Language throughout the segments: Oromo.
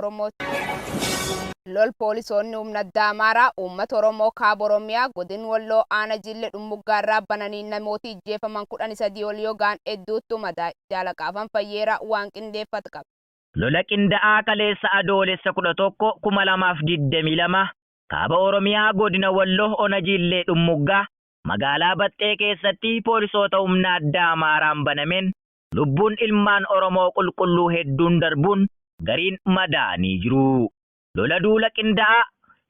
Oromoo. Lol poolisoonni humna addaa Amaaraa uummata Oromoo kaaba Oromiyaa godin Walloo aana Jille Dhummuggaarraa bananii namooti ijjeefaman 13 ol yoo ga'an hedduuttu madaa'e. Jaalaqaafan Fayyeeraa waan qindeeffate qaba. Lola qinda'aa kaleessa Adoolessa 11, 2022 Kaaba Oromiyaa Godina Walloo Ona Jiillee Dhummuggaa magaalaa Baxxee keessatti poolisoota humna addaa Amaaraan banameen lubbuun ilmaan Oromoo qulqulluu hedduun darbuun gariin madaa'anii jiru. Lola duula qinda'aa,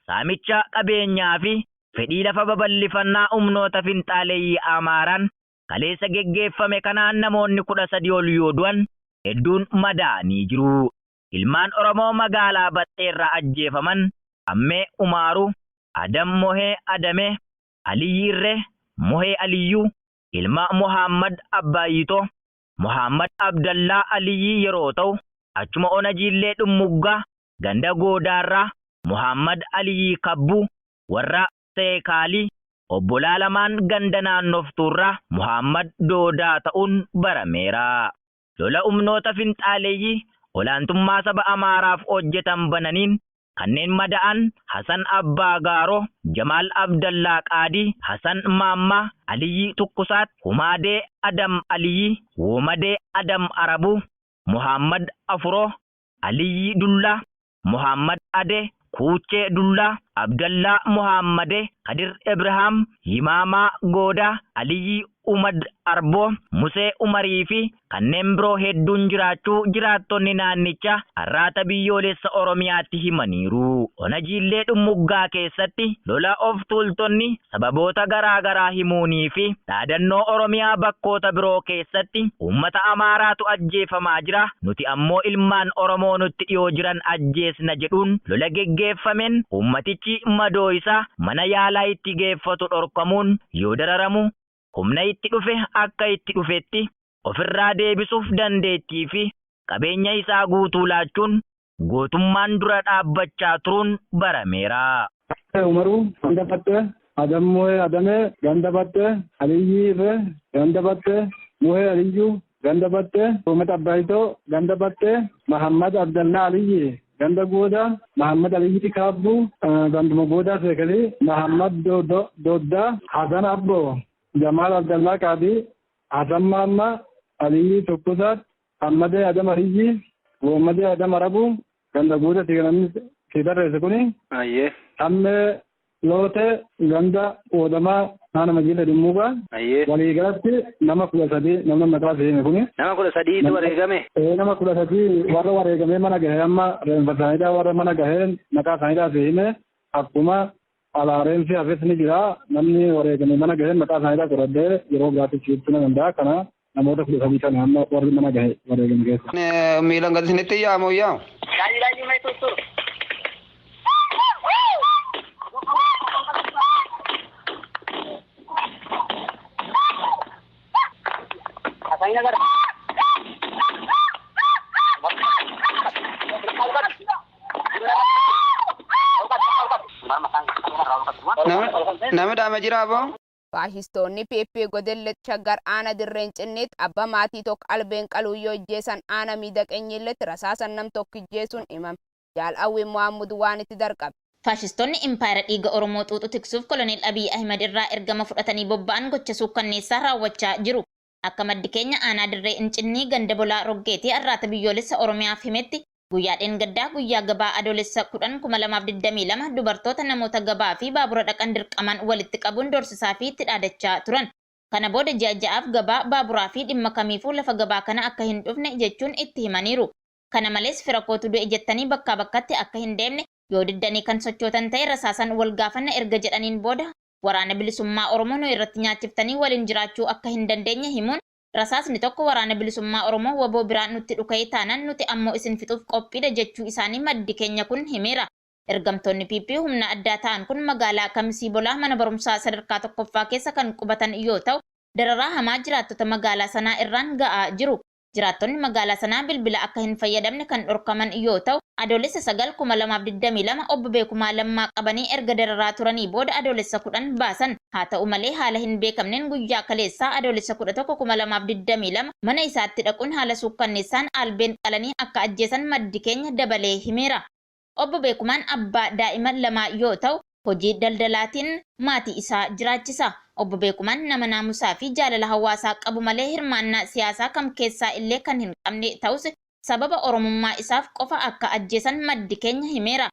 saamicha qabeenyaa fi fedhii lafa babal'ifannaa humnoota finxaaleyyii Amaaraan kaleessa geggeeffame kanaan namoonni 13 ol yoo du'an hedduun madaa'anii jiru. Ilmaan Oromoo magaalaa Baxxeerraa ajjeefaman Ammee Umaaruu, Adam Mohee Adamee, Aliyyi Irree, Mohee Aliyyuu, ilma Mohaammad Abbaayyitoo, Mohaammad Abdallaa Aliyyii yeroo ta'u, achuma Ona Jiillee Dhummuggaa ganda Goodaarraa Mohaammad Aliyyii Kabbuu warra Seekaalii obbolaa lamaan ganda Naannoftuurraa Mohaammad Doodaa ta'uun barameera. Lola humnoota finxaaleyyii olaantummaa saba Amaaraaf hojjetan bananiin kanneen mada'an Hasan Abbaa Gaaroo, Jamaal Abdallaa Qaadii, Hasan Maammaa, Aliyyii Tukkusaat, Humaadee Adam Aliyyii, Woomadee Adam Arabuu, Mohaammad Afuroo, Aliyyii Dullaa, Mohaammad Adee, Kuuchee Dullaa, Abdallaa Mohaammadee, Kadir Ibrahaam, Yimaamaa Goodaa, Aliyyii Umad Arboo, Musee Umarii fi kanneen biroo hedduun jiraachuu jiraattonni naannichaa Arraata Biyyoolessa Oromiyaatti himaniiru. Ona Jiillee Dhummuggaa keessatti lola of tuultonni sababoota garaa garaa himuunii fi dhaadannoo Oromiyaa bakkoota biroo keessatti uummata Amaaraatu ajjeefamaa jira, nuti ammoo ilmaan Oromoo nutti dhiyoo jiran ajjeesna jedhuun lola geggeeffameen uummatichi madoo isaa mana yaalaa itti geeffatu dhorkamuun yoo dararamu humna itti dhufe akka itti dhufetti ofirraa deebisuuf dandeettii fi qabeenya isaa guutuu laachuun gootummaan dura dhaabbachaa turuun barameera. Umaruu ganda Baxxee, Adam Muhee Adamee ganda Baxxee, Aliyyii Irree ganda Baxxee, Muhee Aliyyuu ganda Baxxee, Uummata Abbaayitoo ganda Baxxee, Mahammad Abdallaa Aliyyii ganda Goodaa, Mahammad Aliyyii Kaabbuu ganduma Goodaa Seekalii, Mahammad Dooddaa, Hasan Abboo, Jamaal Abdallaa Qaadii, Hasan Maammaa, Aliyyii Tukkusaat, Hammadee Adam Aliyyii, Woommadee Adam Arabuu, ganda Goodaati kan namni sii barreesse kuni. Ayyee. Hammee Lootee ganda Qoodamaa naannoo Majiila Dhimmuugaa. Ayyee. Waliigalatti nama 13 namni maqaa si hime kuni. Nama 13tu wareegame. Ee, nama 13 warra wareegamee mana gahe, amma reenfa isaaniidhaa warra mana gahee maqaa isaaniidhaa si hime. Akkuma alaa reenfi hafes ni jira, namni wareegame mana gahee maqaa isaaniidhaa qoradhee yeroo biraatti siibsuu na danda'a. Kana namoota 13 kana amma warri mana gahe wareegame keessa. Miilan gad isinitti yaamu yaa. Nami dhaame jira aboo. Faashistoonni PP godin Lixa Shaggar aana Dirreen Cinniitti abba maatii tokko albeen qaluun yoo ijjeesan aana Miidaqenyiilletti rasaasan nam tokko ijjeesuun himame. Jaal Awwii Mohaammud waan itti darqabe. Faashistoonni impaayera dhiiga Oromoo xuuxu tiksuuf Koloneel Abiy Ahimed irraa ergama fudhatanii bobba'an gocha suukkanneessaa raawwachaa jiru. Akka maddi keenya aanaa Dirree Incinnii ganda Bolaa Roggeetii Arraata Biyyoolessa Oromiyaaf himetti, guyyaa dheengaddaa guyyaa gabaa Adoolessa 10, 2022 dubartoota namoota gabaa fi baabura dhaqan dirqamaan walitti qabuun doorsisaa fi itti dhaadachaa turan. Kana booda ji'a ja'aaf gabaa, baaburaa fi dhimma kamiifuu lafa gabaa kana akka hin dhufne jechuun itti himaniiru. Kana malees fira kootu du'e jettanii bakkaa bakkatti akka hin deemne, yoo diddanii kan sochootan ta'e rasaasan wal gaafanna erga jedhaniin booda Waraana Bilisummaa Oromoo nu irratti nyaachiftanii waliin jiraachuu akka hin dandeenye himuun rasaasni tokko Waraana Bilisummaa Oromoo wbo biraa nutti dhuka'e taanaan nuti ammoo isin fixuuf qophiidha jechuu isaanii maddi keenya kun himeera. Ergamtoonni PP humna addaa ta'an kun magaalaa Kamisii Bolaa mana barumsaa sadarkaa 1ffaa keessa kan qubatan yoo ta'u dararaa hamaa jiraattota magaalaa sanaa irraan ga'aa jiru. Jiraattonni magaalaa sanaa bilbila akka hin fayyadamne kan dhorkaman yoo ta'u, Adoolessa 9, 2022 obbo Beekumaa Lammaa qabanii erga dararaa turanii booda Adoolessa 10 baasan. Haa ta'u malee haala hin beekamneen guyyaa kaleessaa Adoolessa 11, 2022 mana isaatti dhaquun haala suukkanneessaan albeen qalanii akka ajjeesan maddi keenya dabalee himeera. Obbo Beekumaan abbaa daa'ima lamaa yoo ta'u, hojii daldalaatiin maatii isaa jiraachisa. Obbo Beekumaan nama naamusaa fi jaalala hawaasaa qabu malee hirmaannaa siyaasaa kam keessaa illee kan hin qabne ta'us sababa Oromummaa isaaf qofa akka ajjeesan maddi keenya himeera.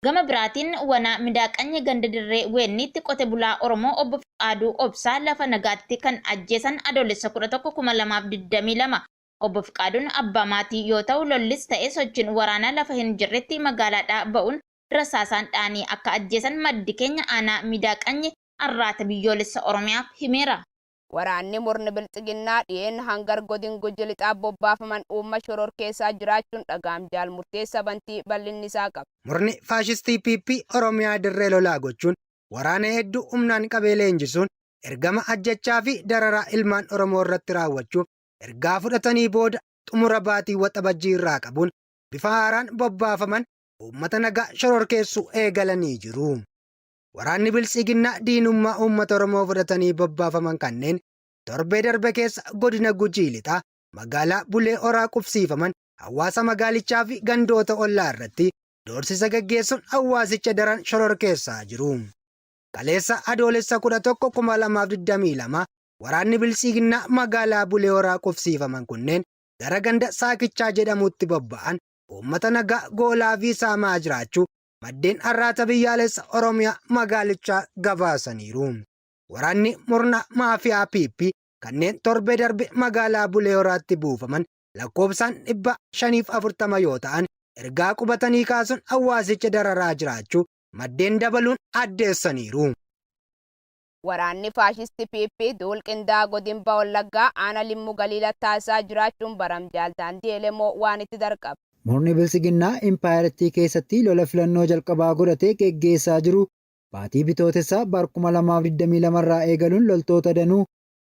Gama biraatiin Wanaa Midaaqanyi ganda Dirree Weenniitti qote bulaa Oromoo obbo Fiqaaduu Obsaa lafa nagaatti kan ajjeesan Adoolessa 11, 2022. Obbo Fiqaaduun abbaa maatii yoo ta'u lollis ta'e sochiin waraanaa lafa hin jirretti magaalaadhaa ba'uun rasaasaan dha'anii akka ajjeesan maddi keenya aanaa Midaaqanyi Arraata Biyyoolessa Oromiyaaf himeera. Waraanni murni bilxiginnaa dhiyeenya hangar godin Guji lixaa bobbaafaman uumma shoror keessaa jiraachuun dhaga'am. Jaal Murteessa Bantii bal'inni isaa qaba. Murni faashistii PP Oromiyaa dirree lolaa gochuun waraana hedduu humnaan qabee leenjisuun ergama ajjechaa fi dararaa ilmaan Oromoo irratti raawwachuuf ergaa fudhatanii booda xumura baatii Waxabajjii irraa qabuun bifa haaraan bobbaafaman uummata nagaa shororkeessuu eegalanii jiru. Waraanni biltsiginnaa diinummaa uummata Oromoo fudhatanii bobbaafaman kanneen torbee darbe keessa godina Gujii lixaa magaalaa Bulee Horaa qubsiifaman hawaasa magaalichaa fi gandoota ollaa irratti doorsisa gaggeessuun hawaasicha daran shororkeessaa jiru. Kaleessa Adoolessa 11, 2022 waraanni biltsiginnaa magaalaa Bulee Horaa qubsiifaman kunneen gara ganda Saakichaa jedhamutti bobba'an uummata nagaa goolaa fi saamaa jiraachuu maddeen Arraata Biyyaalessa Oromiyaa magaalichaa gabaasaniiru. Waraanni murna maafiyaa PP kanneen torbee darbe magaalaa Bulee Horaatti buufaman lakkoofsaan 540 yoo ta'an ergaa qubatanii kaasuun hawaasicha dararaa jiraachuu maddeen dabaluun addeessaniiru. Waraanni faashisti PP duul qindaa'aa godin Baha Wallaggaa aanaa Limmuu Galiilaa taasisaa jiraachuun baram. Jaal Daandii Elemoo waan itti darqaba. Murni biltsiginnaa impaayerattii keessatti lola filannoo jalqabaa godhatee geggeessaa jiru baatii Bitootessaa bar 2022 irraa eegaluun loltoota danuu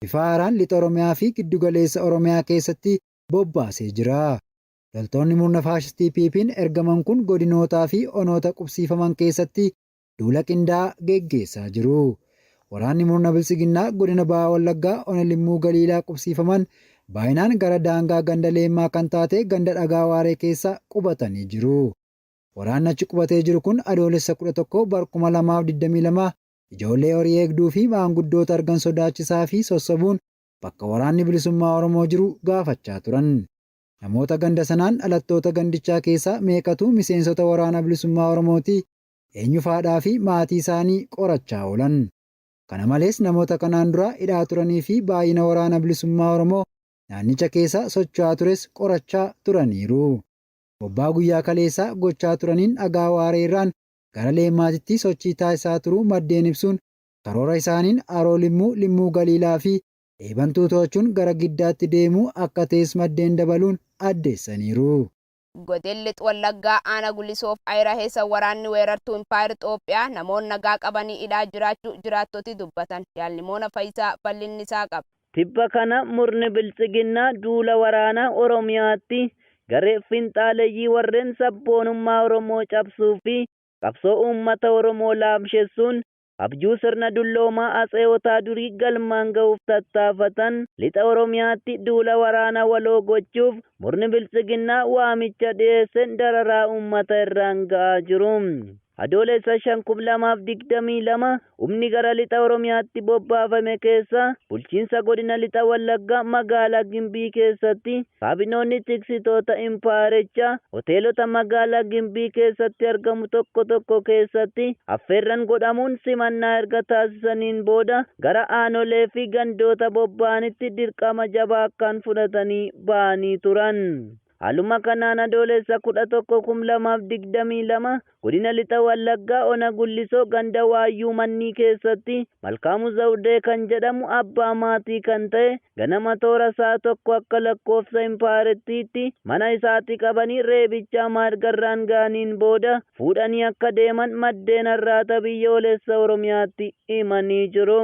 bifa haaraan lixa Oromiyaa fi giddugaleessa Oromiyaa keessatti bobbaasee jira. Loltoonni murna faashistii PP'n ergaman kun godinootaa fi onoota qubsiifaman keessatti duula qindaa'aa geggeessaa jiru. Waraanni murna biltsiginnaa godina Baha Wallaggaa ona Limmuu Galiilaa qubsiifaman baay'inaan gara daangaa ganda Leemmaa kan taate ganda Dhagaa Waaree keessa qubatanii jiru. Waraanni achi qubatee jiru kun Adoolessa 11 bar 2022 ijoollee horii eegduu fi maanguddoota argan sodaachisaa fi sossobuun bakka waraanni bilisummaa Oromoo jiru gaafachaa turan. Namoota ganda sanaan dhalattoota gandichaa keessaa meeqatu miseensota waraana bilisummaa Oromooti, eenyufaadhaa fi maatii isaanii qorachaa oolan. Kana malees namoota kanaan dura hidhaa turanii fi baay'ina waraana bilisummaa Oromoo naannicha keessa socho'aa tures qorachaa turaniiru. Bobbaa guyyaa kaleessaa gochaa turaniin Dhagaa Waaree irraan gara Leemmaatitti sochii taasisaa turuu maddeen ibsuun karoora isaaniin Haroo Limmuu, Limmuu Galiilaa fi Eebantuu to'achuun gara Giddaatti deemuu akka ta'es maddeen dabaluun addeessaniiru. Godin Lix Wallaggaa aana Gulisoof Ayiraheessa waraanni weerartuu Impaayir Xoophiyaa namoonni nagaa qabanii hidhaa jiraachuu jiraattoti dubbatan. Jaalnimoona Fayisaa bal'inni isaa qaba. Tibba kana murni biltsiginnaa duula waraanaa Oromiyaatti garee finxaaleyyii warreen sabboonummaa Oromoo cabsuu fi qabsoo uummata Oromoo laamshessuun abjuu sirna dulloomaa atseewotaa durii galmaan ga'uuf tattaafatan lixa Oromiyaatti duula waraanaa waloo gochuuf murni biltsiginnaa waamicha dhiyeesseen dararaa uummata irraan ga'aa jiru. Adoolessa 5, 2022 humni gara lixa Oromiyaatti bobbaafame keessa bulchiinsa godina lixa Wallaggaa magaalaa Gimbii keessatti kaabinoonni tiksitoota impaayerichaa hoteelota magaalaa Gimbii keessatti argamu tokko tokko keessatti affeerran godhamuun simannaa erga taasisaniin booda gara aanolee fi gandoota bobba'anitti dirqama jabaa akkaan fudhatanii ba'anii turan. Haaluma kanaan Adoolessa 11, 2022 godina lixa Wallaggaa ona Gullisoo ganda Waayyuu Mannii keessatti Malkaamuu Zawudee kan jedhamu abbaa maatii kan ta'e ganama toora sa'a 1 akka lakkoofsa impaayerettiitti mana isaatti qabanii reebicha hamaa erga irraan ga'aniin booda fuudhanii akka deeman maddeen Arraata Biyyoolessa Oromiyaatti himanii jiru.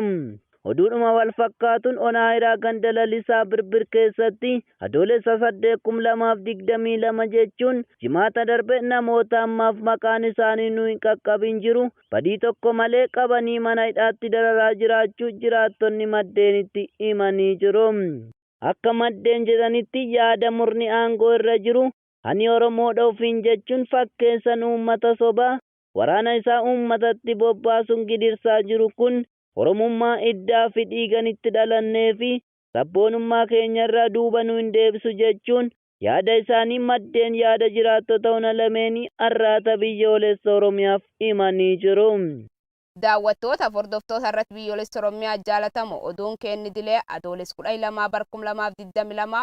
Oduudhuma wal fakkaatuun Onaa Hiraa ganda Lalisaa Birbir keessatti Adoolessa 8 2022 jechuun Jimaata darbe namoota ammaaf maqaan isaanii nu hin qaqqabin jiru badii tokko malee qabanii mana hidhaatti dararaa jiraachuu jiraattonni maddeenitti himanii jiru. Akka maddeen jedhanitti yaada murni aangoo irra jiru ani Oromoodha ofiin jechuun fakkeessan uummata sobaa waraana isaa uummatatti bobbaasuun gidirsaa jiru kun Oromummaa iddaa fi dhiigan itti dhalannee fi sabboonummaa keenya irraa duuba nu hin deebisu jechuun yaada isaanii maddeen yaada jiraattota ona lameenii Arraata Biyyoolessa Oromiyaaf himanii jiru. Daawwattootaaf hordoftoota irratti biyyoolessa Oromiyaa jaalatamu oduun keenni dilee Adoolessa 12 bar 2022.